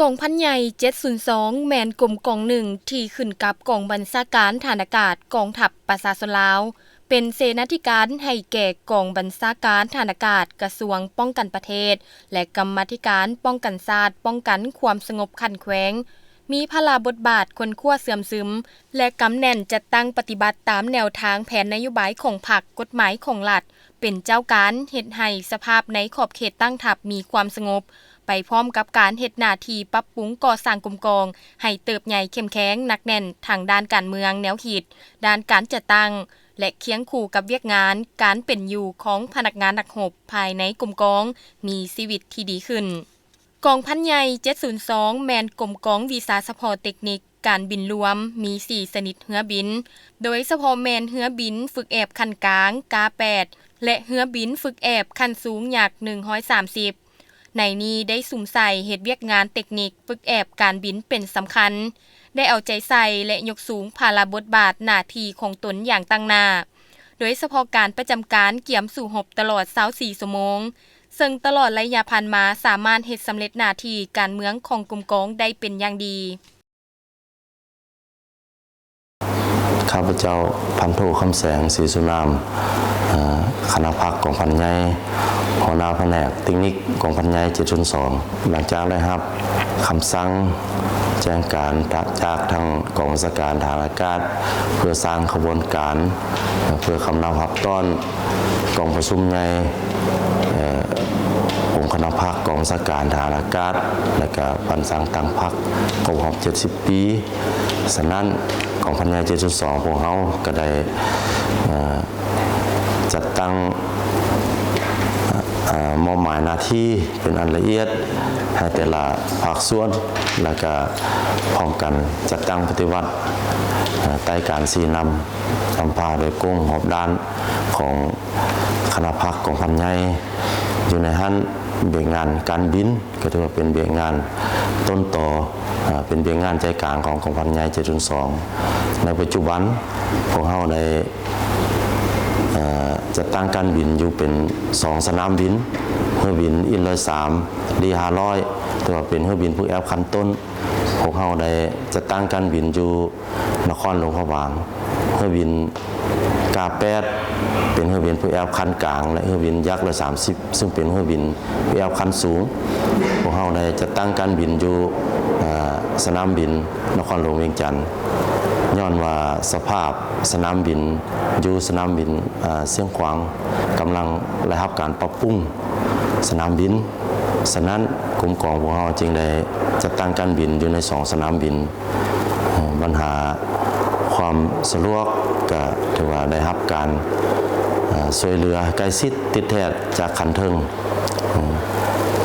ກອງພັນໃຫຍ່ເຈັດສູນສອງ ແມ່ນກົມກອງໜຶ່ງທີ່ຂຶ້ນກັບກອງບັນຊາການທະຫານອາກາດ ກອງທັບປະຊາຊົນລາວ, ເປັນເສນາທິການໃຫ້ແກ່ກອງບັນຊາການທະຫານອາກາດ ກະຊວງປ້ອງກັນປະເທດ ແລະ ກຳມາທິການປ້ອງກັນຊາດ ປ້ອງກັນຄວາມສະຫງົບຂັ້ນແຂວງ, ມີພາລະບົດບາດຄົ້ນຄວ້າເຊື່ອມຊຶມ ແລະ ກຳແໜ້ນຈັດຕັ້ງປະຕິບັດຕາມແນວທາງແຜນນະໂຍບາຍຂອງພັກ, ກົດໝາຍຂອງລັດ ເປັນເຈົ້າການເຮັດໃຫ້ສະພາບໃນຂອບເຂດຕັ້ງທັບມີຄວາມສະຫງົບ, ໄປພ້ອມກັບການເຮັດໜ້າທີ່ປັບປຸງກໍ່ສ້າງກົມກອງໃຫ້ເຕີບໃຫຍ່ເຂັ້ມແຂງ, ໜັກແໜ້ນທາງດ້ານການເມືອງ, ແນວຄິດ, ດ້ານການຈັດຕັ້ງ ແລະ ຄຽງຄູ່ກັບວຽກງານການເປັນຢູ່ຂອງພະນັກງານນັກຮົບພາຍໃນກົມກອງມີຊີວິດທີ່ດີຂຶ້ນ. ກອງພັນໃຫຍ່ເຈັດສູນສອງ ແມ່ນກົມກອງວິຊາສະເພາະເຕັກນິກການບິນລວມ, ມີສີ່ຊະນິດເຮືອບິນ, ໂດຍສະເພາະແມ່ນເຮືອບິນຝຶກແອບຂັ້ນກາງ ກາແປດ ແລະ ເຮືອບິນຝຶກແອບຂັ້ນສູງ ຢາກໜຶ່ງຮ້ອຍສາມສິບ. ໃນນີ້ໄດ້ສຸມໃສ່ເຮັດວຽກງານເຕັກນິກຝຶກແອບການບິນເປັນສຳຄັນ, ໄດ້ເອົາໃຈໃສ່ ແລະ ຍົກສູງພາລະບົດບາດໜ້າທີ່ຂອງຕົນຢ່າງຕັ້ງໜ້າ, ໂດຍສະເພາະການປະຈຳການກຽມສູ້ຮົບຕະຫຼອດຊາວສີ່ຊົ່ວໂມງ, ເຊິ່ງຕະຫຼອດໄລຍະຜ່ານມາສາມາດເຮັດສຳເລັດໜ້າທີ່ການເມືອງຂອງກົມກອງໄດ້ເປັນຢ່າງດີ. ຂ້າພະເຈົ້າ ພັນໂທ ຄຳແສງ ສີສຸນາມ ເອີ ຄະນະພັກກອງພັນໃຫຍ່ ຫົວໜ້າພະແນກເຕັກນິກກອງພັນໃຫຍ່ເຈັດສູນສອງ ຫຼັງຈາກໄດ້ຮັບຄຳສັ່ງແຈ້ງການຈາກທາງກອງບັນຊາການທະຫານອາກາດ ເພື່ອສ້າງຂະບວນການ ເພື່ອຄຳນັບຮັບຕ້ອນ ກອງປະຊຸມໃຫຍ່ ເອີ ອົງຄະນະພັກກອງບັນຊາການທະຫານອາກາດ ແລະ ກະບັນສັງຕັ້ງພັກຄົບຮອບເຈັດສິບປີ. ສະນັ້ນ ກອງພັນໃຫຍ່ເຈັດສູນສອງ ພວກເຮົາກະໄດ້ ເອີ ຈັດຕັ້ງ ເອີ ມອບໝາຍໜ້າທີ່ເປັນອັນລະອຽດໃຫ້ແຕ່ລະພາກສ່ວນ ແລະ ກະພ້ອມກັນຈັດຕັ້ງປະຕິບັດ ເອີ ໃຕ້ການຊີ້ນຳ ນຳພາໂດຍກົງຮອບດ້ານຂອງຄະນະພັກກອງພັນໃຫຍ່. ຢູ່ໃນຫັ້ນ ວຽກງານການບິນ ກໍຖືວ່າເປັນວຽກງານຕົ້ນຕໍ ເປັນວຽກງານໃຈກາງຂອງກອງພັນໃຫຍ່ເຈັດສູນສອງ. ໃນປັດຈຸບັນ ພວກເຮົາໄດ້ ເອີ ຈັດຕັ້ງການບິນຢູ່ເປັນສອງສະໜາມບິນ, ເຮືອບິນອິນຮ້ອຍສາມ ດີຫ້າຮ້ອຍ ຖືວ່າເປັນເຮືອບິນຝຶກແອບຂັ້ນຕົ້ນ. ພວກເຮົາໄດ້ຈັດຕັ້ງການບິນຢູ່ ນະຄອນຫຼວງພະບາງ, ເຮືອບິນກາແປດ ເປັນເຮືອບິນຝຶກແອບຂັ້ນກາງ ແລະ ເຮືອບິນຍັກ ຮ້ອຍສາມສິບ ຊຶ່ງເປັນເຮືອບິນຝຶກແອບຂັ້ນສູງ. ພວກເຮົາໄດ້ຈັດຕັ້ງການບິນຢູ່ ເອີ ສະໜາມບິນນະຄອນຫຼວງວຽງຈັນ. ຍ້ອນວ່າສະພາບສະໜາມບິນຢູ່ສະໜາມບິນ ເອີ ຊຽງຂວາງ ກຳລັງໄດ້ຮັບການປັບປຸງສະໜາມບິນ. ສະນັ້ນ ກົມກອງພວກເຮົາຈຶ່ງໄດ້ຈັດຕັ້ງການບິນຢູ່ໃນສອງສະໜາມບິນ. ບັນຫາຄວາມສະດວກກະຖືວ່າໄດ້ຮັບການ ເອີ ຊ່ວຍເຫຼືອໃກ້ຊິດຕິດແທດຈາກຂັ້ນເທິງ ເອີ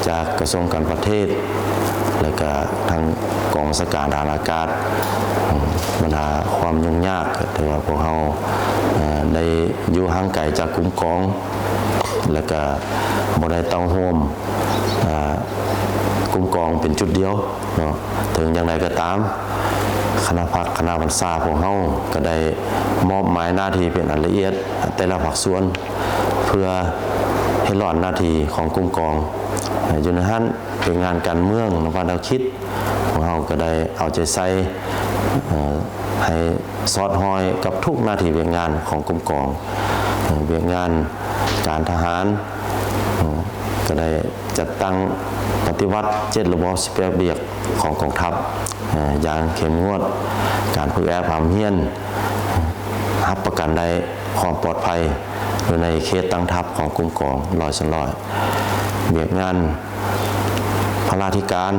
ຈາກກະຊວງການຕ່າງປະເທດ ແລະ ກະທາງກອງບັນຊາການທະຫານອາກາດ. ບັນຫາຄວາມຫຍຸ້ງຍາກກະຖືວ່າພວກເຮົາ ເອີ ໄດ້ຢູ່ຫ່າງໄກຈາກກົມກອງ ແລະ ກະບໍ່ໄດ້ເຕົ້າໂຮມ ເອີ ກົມກອງເປັນຈຸດດຽວເນາະ. ເຖິງຢ່າງໃດກໍຕາມ ຄະນະພັກຄະນະບັນຊາພວກເຮົາກໍໄດ້ມອບໝາຍໜ້າທີ່ເປັນອັນລະອຽດແຕ່ລະພາກສ່ວນ ເພື່ອເຮັດລ້ອນໜ້າທີ່ຂອງກົມກອງ. ຢູ່ໃນຫັ້ນ ວຽກງານການເມືອງ ນຳພາແນວຄິດ ພວກເຮົາກໍໄດ້ເອົາໃຈໃສ່ ເອີ ໃຫ້ສອດຫ້ອຍກັບທຸກໜ້າທີ່ວຽກງານຂອງກົມກອງ. ເອີ ວຽກງານການທະຫານ ເອີ ກໍໄດ້ຈັດຕັ້ງປະຕິບັດເຈັດລະບອບສິບແປດວຽກຂອງກອງທັບ ເອີ ຢ່າງເຂັ້ມງວດ, ການຝຶກແອບຮ່ຳຮຽນ ຮັບປະກັນໄດ້ຄວາມປອດໄພຢູ່ໃນເຂດຕັ້ງທັບຂອງກົມກອງຮ້ອຍສ່ວນຮ້ອຍ. ວຽກງານພະລາທິການ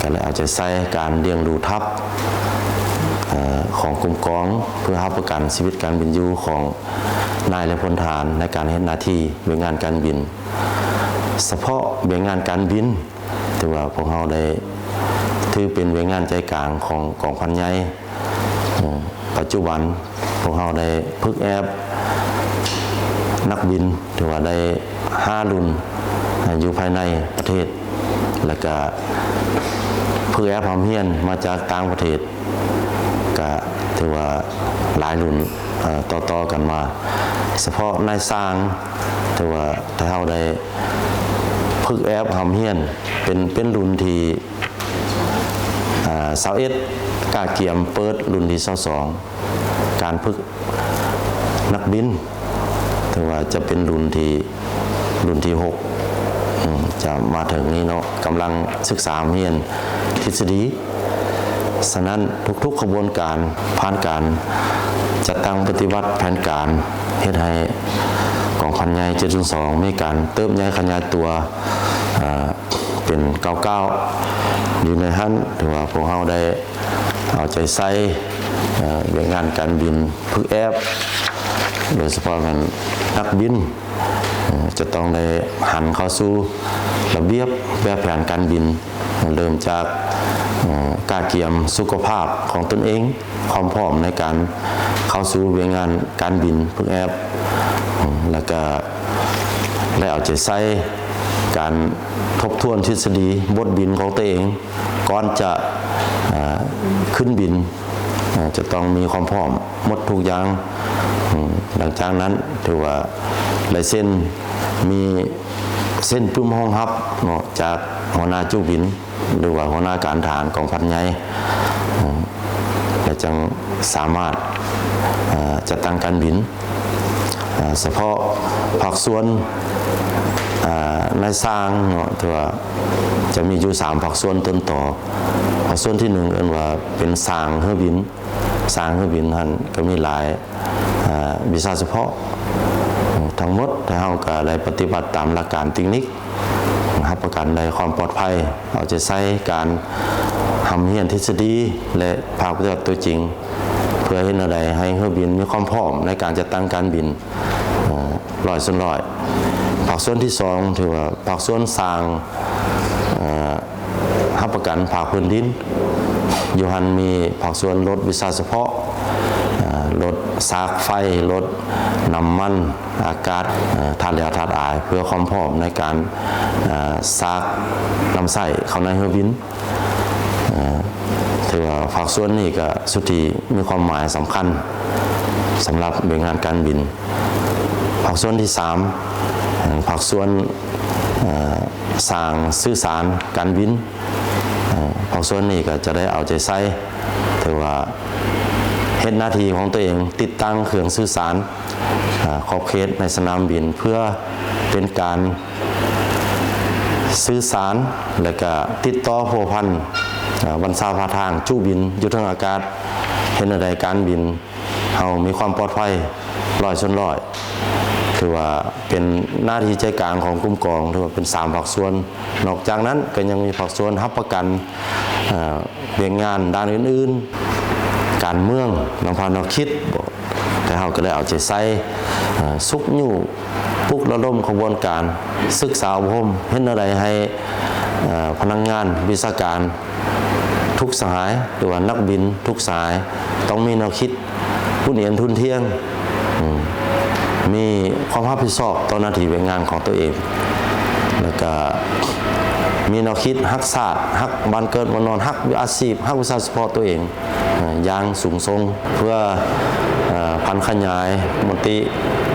ກໍໄດ້ເອົາໃຈໃສ່ການລ້ຽງດູທັບ ເອີ ຂອງກົມກອງ ເພື່ອຮັບປະກັນຊີວິດການເປັນຢູ່ຂອງນາຍ ແລະ ພົນທະຫານໃນການເຮັດໜ້າທີ່ວຽກງານການບິນ. ສະເພາະວຽກງານການບິນ ຖືວ່າພວກເຮົາໄດ້ ຖືເປັນວຽກງານໃຈກາງຂອງກອງພັນໃຫຍ່. ເອີ ປັດຈຸບັນພວກເຮົາໄດ້ຝຶກແອບນັກບິນ ຖືວ່າໄດ້ຫ້າລຸ້ນ ເອີ ຢູ່ພາຍໃນປະເທດ ແລະ ກະຝຶກແອບຮ່ຳຮຽນມາຈາກຕ່າງປະເທດ ກະຖືວ່າຫຼາຍລຸ້ນ ເອີ ຕໍ່ໆກັນມາ. ສະເພາະນາຍຊ່າງ ຖືວ່າໄທເຮົາໄດ້ຝຶກແອບຮ່ຳຮຽນ ເປັນ ເປັນລຸ້ນທີ່ ອາ ຊາວເອັດ ກະກຽມເປີດລຸ້ນທີຊາວສອງ ການຝຶກນັກບິນ ຖືວ່າຈະເປັນລຸ້ນທີ ລຸ້ນທີຫົກ ອືມ ຈະມາເຖິງນີ້ເນາະ ກຳລັງສຶກສາຮຽນທິດສະດີ. ສະນັ້ນ ທຸກໆຂະບວນການ ຜ່ານການຈັດຕັ້ງປະຕິບັດແຜນການ ເຮັດໃຫ້ກອງພັນໃຫຍ່ເຈັດສູນສອງ ມີການເຕີບໃຫຍ່ຂະຫຍາຍຕົວ ເປັນກ້າວໆ ຢູ່ໃນຫັ້ນ. ຖືວ່າພວກເຮົາໄດ້ເອົາໃຈໃສ່ ເອີ ວຽກງານການບິນຝຶກແອບ ໂດຍສະເພາະແມ່ນນັກບິນ ເອີ ຈະຕ້ອງໄດ້ຫັນເຂົ້າສູ່ລະບຽບແບບແຜນການບິນ ເລີ່ມຈາກ ເອີ ກະກຽມສຸຂະພາບຂອງຕົນເອງ ຄວາມພ້ອມໃນການເຂົ້າສູ່ວຽກງານການບິນຝຶກແອບ ແລ້ວກະໄດ້ເອົາໃຈໃສ່ການທົບທວນທິດສະດີບົດບິນຂອງຕົວເອງ ກ່ອນຈະ ເອີ ຂຶ້ນບິນ ເອີ ຈະຕ້ອງມີຄວາມພ້ອມໝົດທຸກຢ່າງ. ຫຼັງຈາກນັ້ນຖືວ່າໄລເຊັນ ມີເຊັນປຶ້ມຮອງຮັບເນາະ ຈາກຫົວໜ້າຈຸບິນ ຫຼືວ່າຫົວໜ້າການທະຫານກອງພັນໃຫຍ່ ແລະ ຈຶ່ງສາມາດ ເອີ ຈັດຕັ້ງການບິນ. ເອີ ສະເພາະພາກສ່ວນ ເອີ ນາຍຊ່າງເນາະ ຖືວ່າຈະມີຢູ່ສາມພາກສ່ວນຕົ້ນຕໍ. ພາກສ່ວນທີໜຶ່ງເອີ້ນວ່າເປັນຊ່າງເຮືອບິນ. ຊ່າງເຮືອບິນຫັ້ນກໍມີຫຼາຍ ເອີ ວິຊາສະເພາະ ທັງໝົດ ແຕ່ເຮົາກໍໄດ້ປະຕິບັດຕາມຫຼັກການເຕັກນິກ ຮັບປະກັນໄດ້ຄວາມປອດໄພ ເອົາໃຈໃສ່ການຮ່ຳຮຽນທິດສະດີ ແລະ ພາກປະຕິບັດຕົວຈິງ ເພື່ອເຮັດແນວໃດໃຫ້ເຮືອບິນມີຄວາມພ້ອມໃນການຈັດຕັ້ງການບິນ ເອີ ຮ້ອຍສ່ວນຮ້ອຍ. ພາກສ່ວນທີສອງ ຖືວ່າພາກສ່ວນສ້າງ ເອີ ຮັບປະກັນພາກພື້ນດິນ ຢູ່ຫັ້ນມີພາກສ່ວນລົດວິຊາສະເພາະ ເອີ ລົດສາກໄຟ ລົດນ້ຳມັນ ອາກາດ ເອີ ທາດແຫຼວທາດອາຍ ເພື່ອຄວາມພ້ອມໃນການ ເອີ ສາກນຳໃຊ້ເຂົ້າໃນເຮືອບິນ. ເອີ ຖືວ່າພາກສ່ວນນີ້ກໍສຸດທີ່ມີຄວາມໝາຍສຳຄັນສຳລັບວຽກງານການບິນ. ພາກສ່ວນທີສາມ ເອີ ພາກສ່ວນ ເອີ ສ້າງສື່ສານການບິນ. ເອີ ພາກສ່ວນນີ້ກໍຈະໄດ້ເອົາໃຈໃສ່ ຖືວ່າເຮັດໜ້າທີ່ຂອງຕົວເອງ ຕິດຕັ້ງເຄື່ອງສື່ສານ ເອີ ຂອບເຂດໃນສະໜາມບິນ ເພື່ອເປັນການສື່ສານ ແລະ ກະຕິດຕໍ່ພົວພັນ ເອີ ບັນຊາຜ່ານທາງຈຸບິນຢູ່ເທິງອາກາດ ເຮັດແນວໃດການບິນເຮົາມີຄວາມປອດໄພຮ້ອຍສ່ວນຮ້ອຍ. ຖືວ່າເປັນໜ້າທີ່ໃຈກາງຂອງກຸ່ມກອງ ຖືວ່າເປັນສາມພາກສ່ວນ. ນອກຈາກນັ້ນກໍຍັງມີພາກສ່ວນຮັບປະກັນ ເອີ ວຽກງານດ້ານອື່ນໆ ການເມືອງ ນຳພາແນວຄິດ ແຕ່ເຮົາກໍໄດ້ເອົາໃຈໃສ່ ເອີ ຊຸກຍູ້ ປຸກລະດົມຂະບວນການສຶກສາອົບຮົມ ເຮັດແນວໃດໃຫ້ ເອີ ພະນັກງານວິຊາການທຸກສະຫາຍ ຫຼືວ່ານັກບິນທຸກສະຫາຍ ຕ້ອງມີແນວຄິດ ທຸ່ນອຽນທຸ່ນທ່ຽງ ອືມ ມີຄວາມຮັບຜິດຊອບຕໍ່ໜ້າທີ່ວຽກງານຂອງຕົວເອງ ແລ້ວກະມີແນວຄິດຮັກຊາດ ຮັກບ້ານເກີດເມືອງນອນ ຮັກອາຊີບ ຮັກວິຊາສະເພາະຕົວເອງ ເອີ ຢ່າງສູງສົ່ງ. ເພື່ອ ເອີ ຜັນຂະຫຍາຍມະຕິ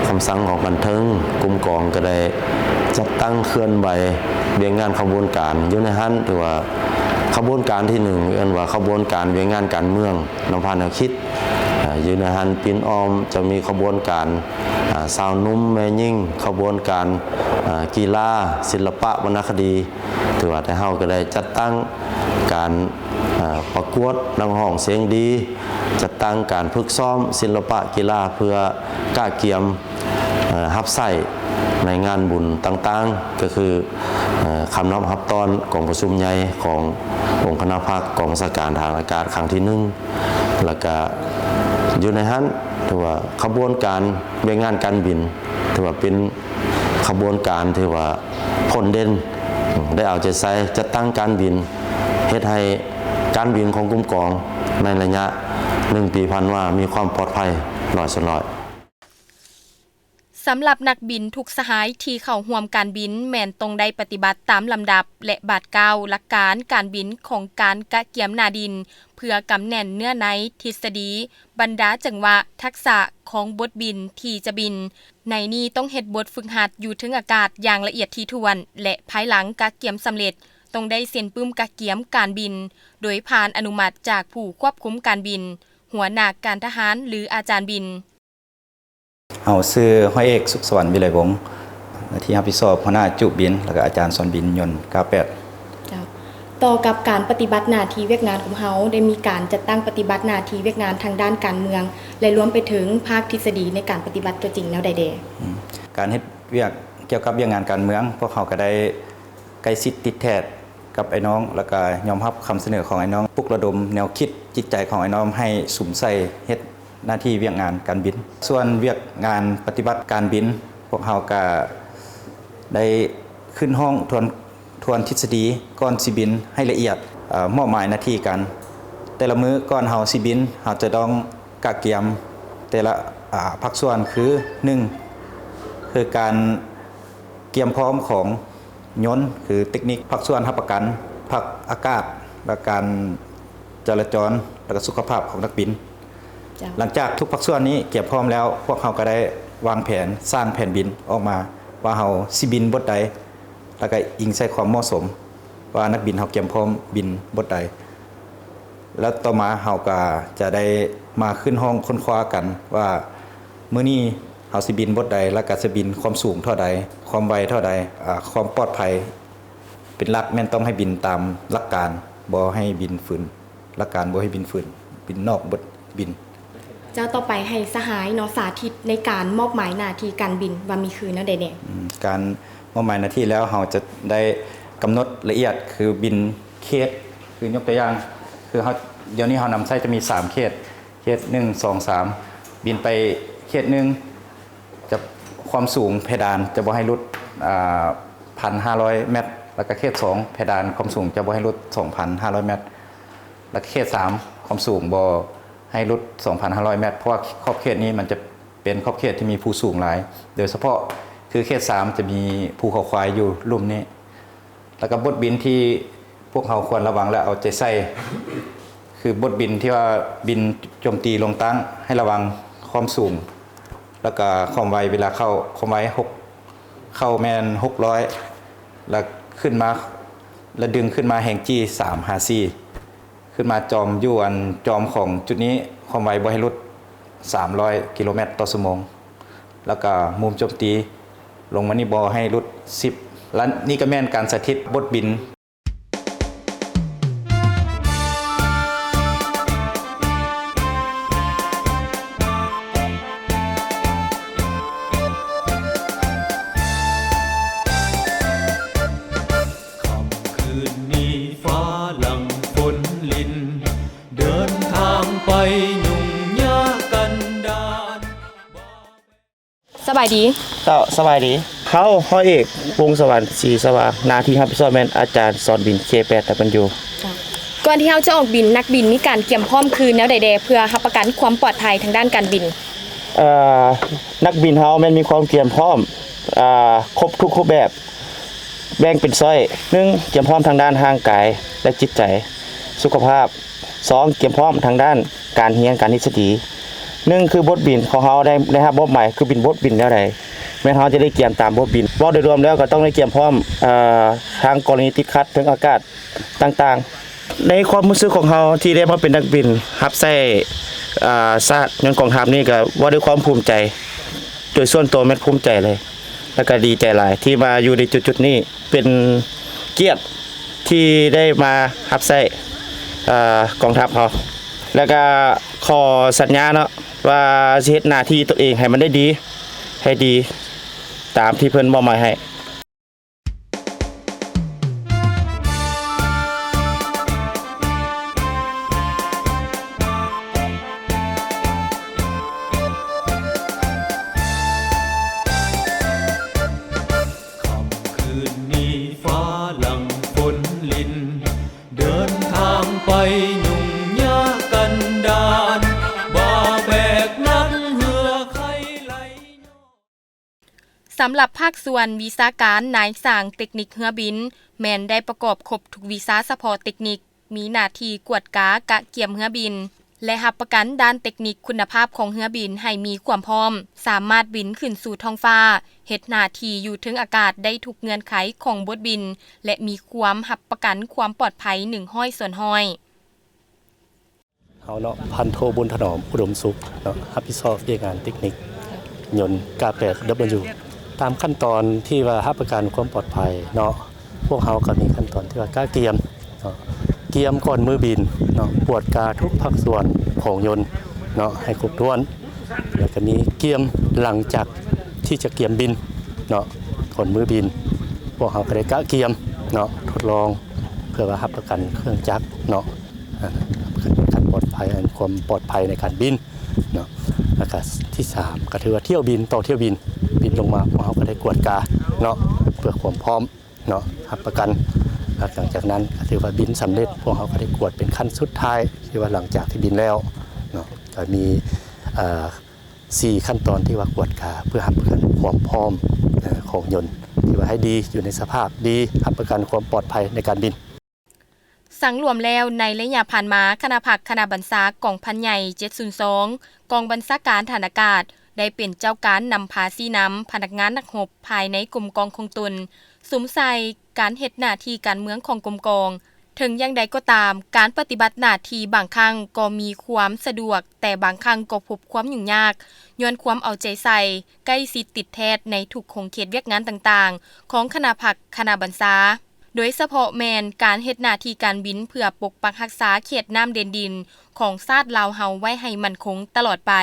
ຄຳສັ່ງຂອງຂັ້ນເທິງ, ກຸ່ມກອງກໍໄດ້ຈັດຕັ້ງເຄື່ອນໄຫວວຽກງານຂະບວນການຢູ່ໃນຫັ້ນ. ຖືວ່າຂະບວນການທີໜຶ່ງ ເອີ້ນວ່າຂະບວນການວຽກງານການເມືອງນຳພາແນວຄິດ. ເອີ ຢູ່ໃນຫັ້ນປິ່ນອ້ອມຈະມີຂະບວນການ ອາ ຊາວໜຸ່ມແມ່ຍິງ, ຂະບວນການ ອາ ກິລາ, ສິລະປະ, ວັນນະຄະດີ. ຖືວ່າແຕ່ເຮົາກໍໄດ້ຈັດຕັ້ງການ ອາ ປະກວດນັກຮ້ອງສຽງດີ, ຈັດຕັ້ງການຝຶກຊ້ອມສິລະປະກິລາ ເພື່ອກະກຽມ ເອີ ຮັບໃຊ້ໃນງານບຸນຕ່າງໆ ກໍຄື ເອີ ຄຳນັບຮັບຕ້ອນກອງປະຊຸມໃຫຍ່ຂອງອົງຄະນະພັກກອງບັນຊາການທະຫານອາກາດຄັ້ງທີໜຶ່ງ. ແລ້ວກະຢູ່ໃນຫັ້ນ ຖືວ່າຂະບວນການວຽກງານການບິນ ຖືວ່າເປັນຂະບວນການທີ່ວ່າໂດດເດັ່ນ ໄດ້ເອົາໃຈໃສ່ຈັດຕັ້ງການບິນ ເຮັດໃຫ້ການບິນຂອງກຸ່ມກອງໃນໄລຍະໜຶ່ງປີຜ່ານມາມີຄວາມປອດໄພຮ້ອຍສ່ວນຮ້ອຍ. ສຳລັບນັກບິນທຸກສະຫາຍທີ່ເຂົ້າຮ່ວມການບິນ ແມ່ນຕ້ອງໄດ້ປະຕິບັດຕາມລຳດັບ ແລະ ບາດກ້າວຫຼັກການການບິນຂອງການກະກຽມໜ້າດິນ ເພື່ອກຳແໜ້ນເນື້ອໃນທິດສະດີ, ບັນດາຈັງຫວະ, ທັກສະຂອງບົດບິນທີ່ຈະບິນ. ໃນນີ້ຕ້ອງເຮັດບົດຝຶກຫັດຢູ່ເທິງອາກາດຢ່າງລະອຽດຖີ່ຖ້ວນ ແລະ ພາຍຫຼັງກະກຽມສຳເລັດ ຕ້ອງໄດ້ເຊັນປຶ້ມກະກຽມການບິນ ໂດຍຜ່ານອະນຸມັດຈາກຜູ້ຄວບຄຸມການບິນ, ຫົວໜ້າການທະຫານ ຫຼື ອາຈານບິນ. ເຮົາຊື່ຮ້ອຍເອກ ສຸກສະຫວັນ ວິໄລວົງ ໜ້າທີ່ຮັບຜິດຊອບຫົວໜ້າຈຸບິນ ແລ້ວກະອາຈານສອນບິນຍົນ ເກົ້າແປດ. ເຈົ້າ. ຕໍ່ກັບການປະຕິບັດໜ້າທີ່ວຽກງານຂອງເຮົາ ໄດ້ມີການຈັດຕັ້ງປະຕິບັດໜ້າທີ່ວຽກງານທາງດ້ານການເມືອງ ແລະ ລວມໄປເຖິງພາກທິດສະດີໃນການປະຕິບັດຕົວຈິງແນວໃດແດ່? ອືມ ການເຮັດວຽກກ່ຽວກັບວຽກງານການເມືອງ ພວກເຮົາກະໄດ້ໃກ້ຊິດຕິດແທດກັບອ້າຍນ້ອງ ແລ້ວກະຍອມຮັບຄຳສະເໜີຂອງອ້າຍນ້ອງ, ປຸກລະດົມແນວຄິດຈິດໃຈຂອງອ້າຍນ້ອງໃຫ້ສຸມໃສ່ເຮັດ ໜ້າທີ່ວຽກງານການບິນ. ສ່ວນວຽກງານປະຕິບັດການບິນ ພວກເຮົາກະໄດ້ຂຶ້ນຮ້ອງທວນ ທວນທິດສະດີກ່ອນຊິບິນໃຫ້ລະອຽດ, ເອີ່ ມອບໝາຍໜ້າທີ່ການ ແຕ່ລະມື້ກ່ອນເຮົາຊິບິນ ເຮົາຈະຕ້ອງກະກຽມແຕ່ລະ ອາ ພາກສ່ວນ ຄື ໜຶ່ງ ຄືການກຽມພ້ອມຂອງຍົນ ຄືເຕັກນິກ, ພາກສ່ວນຮັບປະກັນ, ພາກອາກາດ ແລະ ການຈະລາຈອນ ແລະ ກະສຸຂະພາບຂອງນັກບິນ. ເຈົ້າ. ຫຼັງຈາກທຸກພາກສ່ວນນີ້ກຽມພ້ອມແລ້ວ, ພວກເຮົາກະໄດ້ວາງແຜນ, ສ້າງແຜນບິນອອກມາວ່າເຮົາຊິບິນບົດໃດ, ແລ້ວກະອີງໃສ່ຄວາມເໝາະສົມວ່ານັກບິນເຮົາກຽມພ້ອມບິນບົດໃດ. ແລ້ວຕໍ່ມາເຮົາກະຈະໄດ້ມາຂຶ້ນຫ້ອງຄົ້ນຄວ້າກັນວ່າ ມື້ນີ້ເຮົາຊິບິນບົດໃດ ແລ້ວກະຊິບິນຄວາມສູງເທົ່າໃດ, ຄວາມໄວເທົ່າໃດ, ອາ ຄວາມປອດໄພ ເປັນຫຼັກແມ່ນຕ້ອງໃຫ້ບິນຕາມຫຼັກການ, ບໍ່ໃຫ້ບິນຝືນຫຼັກການ, ບໍ່ໃຫ້ບິນຝືນ, ບິນນອກບົດບິນ. ເຈົ້າ, ຕໍ່ໄປໃຫ້ສະຫາຍເນາະ ສາທິດໃນການມອບໝາຍໜ້າທີ່ການບິນວ່າມີຄືແນວໃດແດ່? ອືມ, ການມອບໝາຍໜ້າທີ່ແລ້ວ ເຮົາຈະໄດ້ກຳນົດລະອຽດ ຄືບິນເຂດ, ຄືຍົກຕົວຢ່າງ ຄືເຮົາ ດຽວນີ້ເຮົານຳໃຊ້ຈະມີສາມເຂດ, ເຂດໜຶ່ງ ສອງ ສາມ ບິນໄປເຂດໜຶ່ງ ຈະ ຄວາມສູງເພດານຈະບໍ່ໃຫ້ຫຼຸດ ອາ ພັນຫ້າຮ້ອຍແມັດ, ແລ້ວກະເຂດສອງ ເພດານຄວາມສູງຈະບໍ່ໃຫ້ຫຼຸດສອງພັນຫ້າຮ້ອຍແມັດ, ແລ້ວກະເຂດສາມ ຄວາມສູງບໍ່ໃຫ້ຫຼຸດສອງພັນຫ້າຮ້ອຍແມັດ, ເພາະວ່າຂອບເຂດນີ້ມັນຈະເປັນຂອບເຂດທີ່ມີພູສູງຫຼາຍ, ໂດຍສະເພາະຄືເຂດສາມຈະມີພູເຂົາຄວາຍຢູ່ລຸ່ມນີ້. ແລ້ວກະບົດບິນທີ່ພວກເຮົາຄວນລະວັງ ແລະ ເອົາໃຈໃສ່ ຄືບົດບິນທີ່ວ່າບິນໂຈມຕີລົງຕັ້ງ ໃຫ້ລະວັງຄວາມສູງ ແລ້ວກະຄວາມໄວເວລາເຂົ້າ, ຄວາມໄວຫົກ ເຂົ້າແມ່ນຫົກຮ້ອຍ ແລ້ວຂຶ້ນມາ ແລ້ວດຶງຂຶ້ນມາແຮງຈີ້ສາມຫາສີ່ ຂຶ້ນມາຈອມຢູ່ອັນຈອມຂອງຈຸດນີ້ ຄວາມໄວບໍ່ໃຫ້ຫຼຸດສາມຮ້ອຍກິໂລແມັດຕໍ່ຊົ່ວໂມງ ແລ້ວກະມຸມໂຈມຕີລົງມານີ້ບໍ່ໃຫ້ຫຼຸດສິບ ແລະ ນີ້ກະແມ່ນການສາທິດບົດບິນ. ຄ່ຳຄືນນີ້ຟ້າຫຼັ່ງຝົນລິນ ເດີນທາງໄປຫຍຸ້ງຍາກກັນດານ. ສະບາຍດີ. ເຈົ້າ, ສະບາຍດີ. ເຮົາ ຮ້ອຍເອກ ວົງສະຫວັນ ສີສະຫວ່າງ, ໜ້າທີ່ຮັບຜິດຊອບແມ່ນອາຈານສອນບິນ ເຄແປດ ດັບເບິນຢູ. ເຈົ້າ. ກ່ອນທີ່ເຮົາຈະອອກບິນ, ນັກບິນມີການກຽມພ້ອມຄືແນວໃດແດ່ ເພື່ອຮັບປະກັນຄວາມປອດໄພທາງດ້ານການບິນ? ເອີ່ ນັກບິນເຮົາແມ່ນມີຄວາມກຽມພ້ອມ ອາ ຄົບທຸກຮູບແບບ. ແບ່ງເປັນຊ້ອຍ, ໜຶ່ງ ກຽມພ້ອມທາງດ້ານຮ່າງກາຍ ແລະ ຈິດໃຈ, ສຸຂະພາບ, ສອງ ກຽມພ້ອມທາງດ້ານການຮຽນການທິດສະດີ. ໜຶ່ງ ຄືບົດບິນຂອງເຮົາໄດ້ ໄດ້ຮັບມອບໝາຍ ຄືບິນບົດບິນແນວໃດ, ແມ່ນເຮົາຈະໄດ້ກຽມຕາມບົດບິນ. ເວົ້າໂດຍລວມແລ້ວກໍຕ້ອງໄດ້ກຽມພ້ອມ ເອີ່ ທາງກໍລະນີຕິດຂັດເທິງອາກາດຕ່າງໆ. ໃນຄວາມຮູ້ສຶກຂອງເຮົາທີ່ໄດ້ມາເປັນນັກບິນຮັບໃຊ້ ອາ ຊາດ ຍານກອງທັບນີ້ ກໍເວົ້າດ້ວຍຄວາມພູມໃຈ, ໂດຍສ່ວນຕົວແມ່ນພູມໃຈເລີຍ. ແລ້ວກະດີໃຈຫຼາຍທີ່ມາຢູ່ໃນຈຸດໆນີ້ ເປັນກຽດທີ່ໄດ້ມາຮັບໃຊ້ ເອີ່ ກອງທັບເຮົາ ແລ້ວກະຂໍສັນຍາເນາະ ວ່າຊິເຮັດໜ້າທີ່ຕົວເອງໃຫ້ມັນໄດ້ດີ ໃຫ້ດີຕາມທີ່ເພິ່ນມອບໝາຍໃຫ້. ຄ່ຳຄືນນີ້ຟ້າຫຼັ່ງຝົນລິນ ເດີນທາງໄປຫຍຸ້ງຍາກກັນດານ ບ່າແບກໜັກເຫື່ອໄຄໄຫຼຍ້ອນ. ສຳລັບພາກສ່ວນວິຊາການ ນາຍຊ່າງເຕັກນິກເຮືອບິນ ແມ່ນໄດ້ປະກອບຄົບທຸກວິຊາສະເພາະເຕັກນິກ, ມີໜ້າທີ່ກວດກາກະກຽມເຮືອບິນ, ແລະ ຮັບປະກັນດ້ານເຕັກນິກຄຸນນະພາບຂອງເຮືອບິນໃຫ້ມີຄວາມພ້ອມ, ສາມາດບິນຂຶ້ນສູ່ທ້ອງຟ້າ, ເຮັດໜ້າທີ່ຢູ່ເທິງອາກາດໄດ້ທຸກເງື່ອນໄຂຂອງບົດບິນ ແລະ ມີຄວາມຮັບປະກັນຄວາມປອດໄພໜຶ່ງຮ້ອຍສ່ວນຮ້ອຍ. ເຮົາເນາະ ພັນໂທ ບຸນຖະໜອມ ອຸດົມສຸກເນາະ ຮັບຜິດຊອບວຽກງານເຕັກນິກຍົນ ກາແປດ ດັບເບິນຢູ ຕາມຂັ້ນຕອນທີ່ວ່າຮັບປະກັນຄວາມປອດໄພເນາະ ພວກເຮົາກໍມີຂັ້ນຕອນທີ່ວ່າກະກຽມເນາະ ກຽມກ່ອນມື້ບິນເນາະ ກວດກາທຸກພາກສ່ວນຂອງຍົນເນາະ ໃຫ້ຄົບຖ້ວນ ແລ້ວກໍມີກຽມຫຼັງຈາກທີ່ຈະກຽມບິນເນາະ ກ່ອນມື້ບິນ ພວກເຮົາກໍໄດ້ກະກຽມເນາະ ທົດລອງ ເພື່ອວ່າຮັບປະກັນເຄື່ອງຈັກເນາະ ອາ ຮັບປະກັນການປອດໄພ ອັນຄວາມປອດໄພໃນການບິນເນາະ ແລ້ວກະທີສາມ ກໍຖືວ່າຖ້ຽວບິນຕໍ່ຖ້ຽວບິນ ບິນລົງມາ ພວກເຮົາກໍໄດ້ກວດກາເນາະ ເພື່ອຄວາມພ້ອມເນາະ ຮັບປະກັນ ແລ້ວຫຼັງຈາກນັ້ນກໍຖືວ່າບິນສຳເລັດ ພວກເຮົາກໍໄດ້ກວດເປັນຂັ້ນສຸດທ້າຍ ທີ່ວ່າຫຼັງຈາກທີ່ບິນແລ້ວເນາະ ກໍມີ ເອີ ສີ່ຂັ້ນຕອນທີ່ວ່າກວດກາ ເພື່ອຮັບປະກັນຄວາມພ້ອມ ເອີ ຂອງຍົນ ທີ່ວ່າໃຫ້ດີ ຢູ່ໃນສະພາບດີ ຮັບປະກັນຄວາມປອດໄພໃນການບິນ. ສັງລວມແລ້ວ ໃນໄລຍະຜ່ານມາ, ຄະນະພັກຄະນະບັນຊາກອງພັນໃຫຍ່ເຈັດສູນສອງ ກອງບັນຊາການທະຫານອາກາດ ໄດ້ເປັນເຈົ້າການນຳພາຊີ້ນຳພະນັກງານນັກຮົບພາຍໃນກົມກອງຂອງຕົນ ສຸມໃສ່ການເຮັດໜ້າທີ່ການເມືອງຂອງກົມກອງ. ເຖິງຢ່າງໃດກໍຕາມ, ການປະຕິບັດໜ້າທີ່ບາງຄັ້ງກໍມີຄວາມສະດວກ, ແຕ່ບາງຄັ້ງກໍພົບຄວາມຫຍຸ້ງຍາກ ຍ້ອນຄວາມເອົາໃຈໃສ່, ໃກ້ຊິດຕິດແທດໃນທຸກຂົງເຂດວຽກງານຕ່າງໆ ຂອງຄະນະພັກຄະນະບັນຊາ. ໂດຍສະເພາະແມ່ນການເຮັດໜ້າທີ່ການບິນເພື່ອປົກປັກຮັກສາເຂດນ້ຳແດນດິນຂອງຊາດລາວເຮົາໄວ້ໃຫ້ໝັ້ນຄົງຕະຫຼອດໄປ.